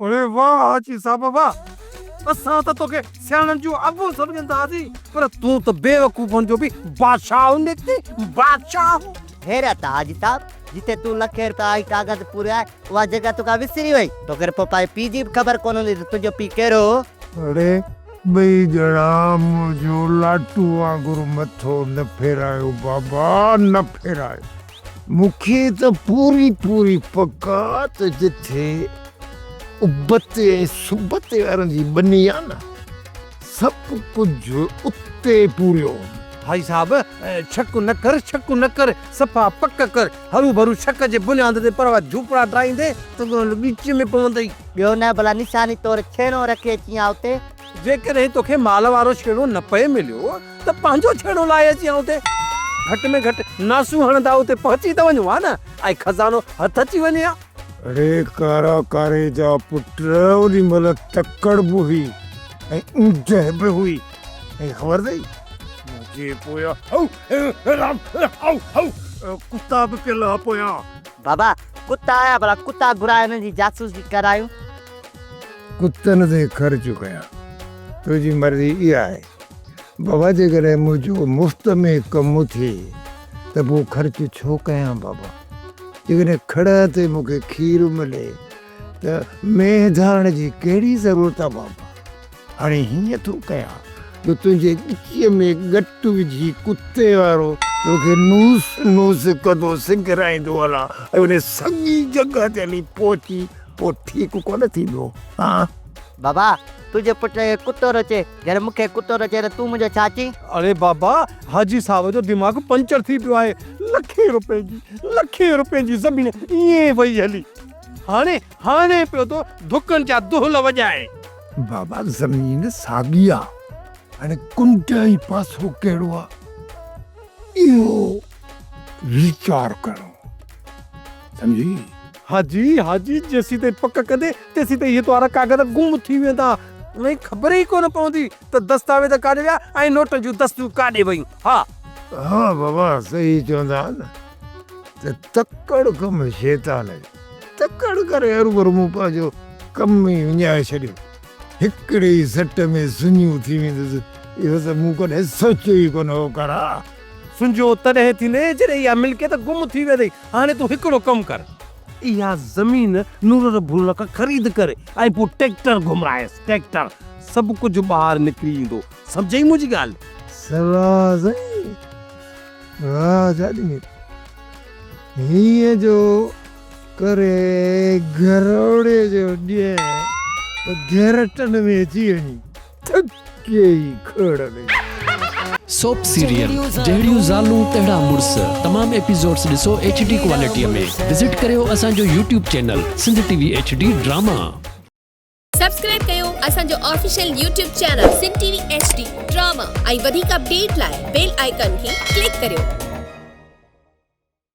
اڙي واهه حاجي صاحب واهه! اسان ته توکي سياڻن جو ابو سمجهندا هئاسين پر تون ته بيوقوفن جو به بادشاهه نڪتين، بادشاهه! حيرت آ حاجي صاحب، جتي تون لکين رپيا ۽ ڪاغذ پوريا اها جڳهه توکان وسري وئي. توکي ته پوء پنهنجي پيء جي به خبر ڪونه هوندي ته تنهنجو پيء ڪهڙو هو. اڙي ٻئي ڄڻا منهنجو لاٽو وانگر مٿو نه ڦيرايو بابا نه ڦيرايو. مون کي ته پوري پوري پڪ آ ته جٿي ابتي ۽ سبتي وارن جي ٻني آ نه سڀ ڪجهه اتي پوريو هوندو. حاجي صاحب شڪ نه ڪر شڪ نه ڪر صفا پڪ ڪر هروڀرو شڪ جي بنياد تي پروا جهوپڙا ڊاهيندي ته ڳالهه ڳچيء ۾ پوندئي. ٻيو نه ڀلا نشاني طور ڇيڻو رکي اچين ها اتي. جيڪڏهن توکي مال وارو ڇيڻو نه پئي مليو ته پنهنجو ڇيڻو لاهي اچين ها اتي. گهٽ ۾ گهٽ ناسون هڻندا اتي پهچي ته وڃون ها نه ۽ خزانو هٿ اچي وڃي ها. اڙي ڪارا ڪاري جا پٽ اوڏي مهل تڪڙ به هئي ۽ اوندهه به هئي ۽ خبر اٿئي منهنجي پويان هو هو هو ڪتا به پيل هئا پويان. بابا ڪتا آيا ڀلا ڪتا گهرائي انهن جي جاسوسي ڪرايون. ڪتن تي خرچ ڪيان تنهنجي مرضي اها آهي بابا جيڪڏهن منهنجو مفت ۾ ڪم ٿئي ته پوء خرچ ڇو ڪيان بابا جيڪڏهن کڙهه تي مون کي کير ملي ته مينهن ڌارڻ جي ڪهڙي ضرورت آ بابا هاڻي هيئن ٿو ڪيان جو تنهنجي ڳچيء ۾ ڳٽ وجهي ڪتي وارو توکي نوس نوس ڪندو سنگهرائيندو هلان ۽ ان سڳي جڳهه تي هلي پهچي پوء ٺيڪ ڪونه ٿيندو ها. بابا تنهنجي پٽ کي ڪتو رچي، جڏهن مون کي ڪتو رچي ته تون منهنجو ڇا چين؟ اڙي بابا حاجي صاحب جو دماغ پنچر ٿي پيو آهي، لکين روپين جي لکين روپين جي زمين ائين وئي هلي. هاڻي هاڻي پيو ٿو ڌڪن جا دهل وڄائي. بابا زمين ساڳي آ، هاڻي ڪنڊ ۽ پاسو ڪهڙو آ، اهو ويچار ڪرڻو سمجهي. حاجي حاجي جيسين تائين پڪ ڪندي تيسين تائين اهي توهارا ڪاغذ گم ٿي ويندا ۽ خبر ئي ڪونه پوندي ته دستاويز ڪاڏي ويا ۽ نوٽن جون دستيون ڪاڏي ويون. ها. ها بابا صحيح چوندا آهن نه ته تڪڙ ڪم شيطان جو. تڪڙ ڪري هروڀرو مون پنهنجو ڪم ئي وڃائي ڇڏيو. هڪڙي ئي سٽ ۾ سڃو ٿي ويندس اهو ته مون ڪڏهن سوچيو ئي ڪونه هو ڪرا. سڃو تڏهن ٿيندين جڏهن اها ملڪيت گم ٿي ويندئي. هاڻي تون هڪڙو ڪم ڪر. اها زمين نورر ڀولڙ کان خريد ڪر ۽ پوء ٽيڪٽر گهمرائيس، ٽيڪٽر. سڀ ڪجهه ٻاهر نڪري ايندو. سمجهئي منهنجي ڳالهه؟ سواهه سائين، واهه جاڏي مير. هينئن جو ڪري گهروڙي جو ڏينهن ته گهرٽن ۾ اچي وڃي. ٿڪي ئي کڙ ۾. سوپ سيريل جهڙيون زالون تهڙا مڙس تمام ايپيسوڊس ڏسو ايڇ ڊي ڪوالٽي ۾ وزٽ ڪريو اسان جو YouTube channel Sindh T V H D drama. Subscribe ڪيو اسان جو official YouTube channel Sindh T V H D drama ۽ وڌيڪ اپڊيٽ لاء بيل آئيڪان کي ڪلڪ ڪريو.